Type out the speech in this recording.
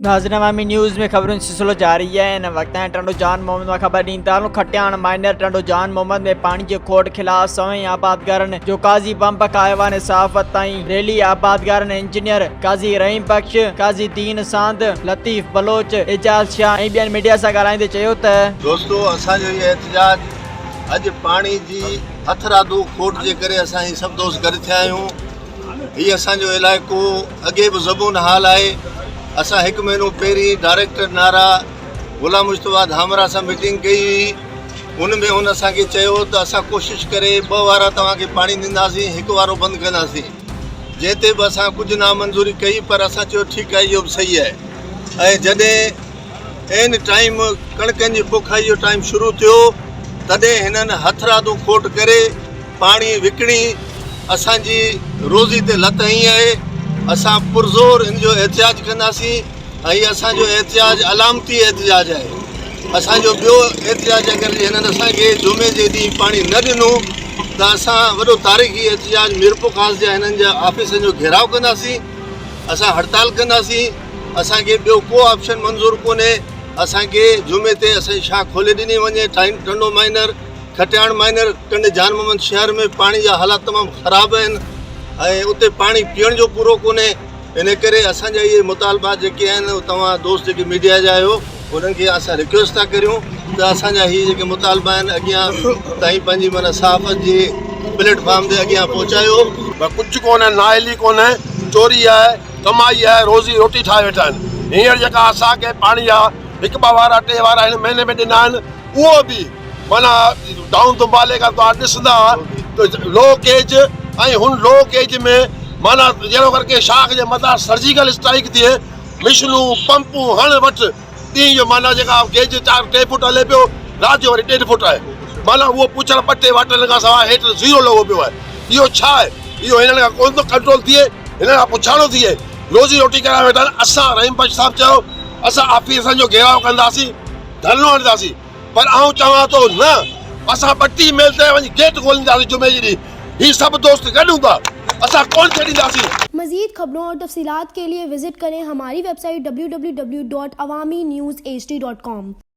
ناظرين عوامي نيوز ۾ خبرن جو سلسلو جاري آهي هن وقت تائين ٽنڊو جان محمد مان خبر ڏيندا هلون کٽياڻ مائنر ٽنڊو جان محمد ۾ پاڻي جي کوٽ خلاف سوين آبادگارن جو قاضي پمپ کان ايوان صحافت تائين ريلي آبادگارن انجنيئر قاضي رحيم بخش، قاضي دين ساند، لطيف بلوچ، اعجاز شاهه ۽ ٻين ميڊيا سان ڳالهائيندي چيو ته. دوستو اسان جو هي احتجاج اڄ پاڻي جي هٿرادو کوٽ جي ڪري اسان هي سڀ دوست گڏ ٿيا آهيون هي اسان جو علائقو اڳي به زبون حال آهي اسان هڪ مهينو پهرين ڊائريڪٽر نارا غلام مصطفيٰ ڌامرا سان ميٽنگ ڪئي هئي ان ۾ هن اسان کي چيو ته اسان ڪوشش ڪري ٻه وارا توهان کي پاڻي ڏينداسين هڪ وارو بند ڪنداسين جنهن تي به اسان ڪجهه نامنظوري ڪئي پر اسان چيو ٺيڪ آهي اهو به صحيح آهي ۽ جڏهن عين ٽائيم ڪڻڪن جي پوکائي جو ٽائيم شروع ٿيو تڏهن هنن هٿرادو کوٽ ڪري پاڻي وڪڻي اسان جي روزي تي لت هنئي آهي اسان پرزور ان جو احتجاج ڪنداسين ۽ اسان جو احتجاج علامتي احتجاج آهي اسان جو ٻيو احتجاج اگر جي هنن اسان کي جمعي جي ڏينهن پاڻي نه ڏنو ته اسان وڏو تاريخي احتجاج ميرپورخاص جا هنن جا آفيسن جو گهيراء ڪنداسين اسان هڙتال ڪنداسين اسان کي ٻيو ڪو آپشن منظور ڪونهي اسان کي جمعي تي اسان جي شاخ کولي ڏني وڃي ٽنڊو مائنر کٽياڻ مائنر ٽنڊي جان محمد شهر ۾ پاڻي جا حالات تمام خراب آهن ۽ اتي پاڻي پيئڻ جو پورو ڪونهي ان ڪري اسان جا اهي مطالبا جيڪي آهن توهان دوست جيڪي ميڊيا جا آهيو انهن کي اسان رڪويسٽ ٿا ڪريون ته اسان جا هي جيڪي مطالبا آهن اڳيان تائين پنهنجي معنيٰ صحافت جي پليٽ فارم تي اڳيان پهچايو. ڪجهه ڪونهي نااهلي ڪونهي چوري آهي ڪمائي آهي روزي روٽي ٺاهي ويٺا آهن هينئر جيڪا اسان کي پاڻي جا هڪ ٻه وارا ٽي وارا هن مهيني ۾ ڏنا آهن اهو به معنيٰ ڊائون دنبالي کان توهان ڏسندا ته لو گيج ۽ هن لو گيج ۾ معنيٰ جهڙو ڪر ڪنهن شاخ جي مٿان سرجيڪل اسٽرائيڪ ٿئي مشنون پمپون هڻ وٺ ڏينهن جو معنيٰ جيڪا گيج چار ٽي فوٽ هلي پيو رات جو وري ڏيڍ فوٽ آهي معنيٰ اهو پڇڻ ٻه ٽي واٽن کان سواء هيٺ زيرو لڳو پيو آهي اهو ڇا آهي اهو هنن کان ڪونه ٿو ڪنٽرول ٿئي هنن کان پڇاڻو ٿئي روزي روٽي ڪرائي ويٺا آهن اسان رحيم بخش صاحب چيو اسان آفيسرن جو گهيراء ڪنداسين ڌرڻو هڻنداسين پر آئون چوان ٿو نه اسان ٻٽي ميل تي وڃي گيٽ کولينداسين جمعي جي ڏينهن هي سڀ دوست گڏ هوندا اسان ڪونه ڇڏينداسين. مزيد خبرون اور تفصيلات کے لئے وزٽ ڪرين ھماري website www.awamiNewsHD.com.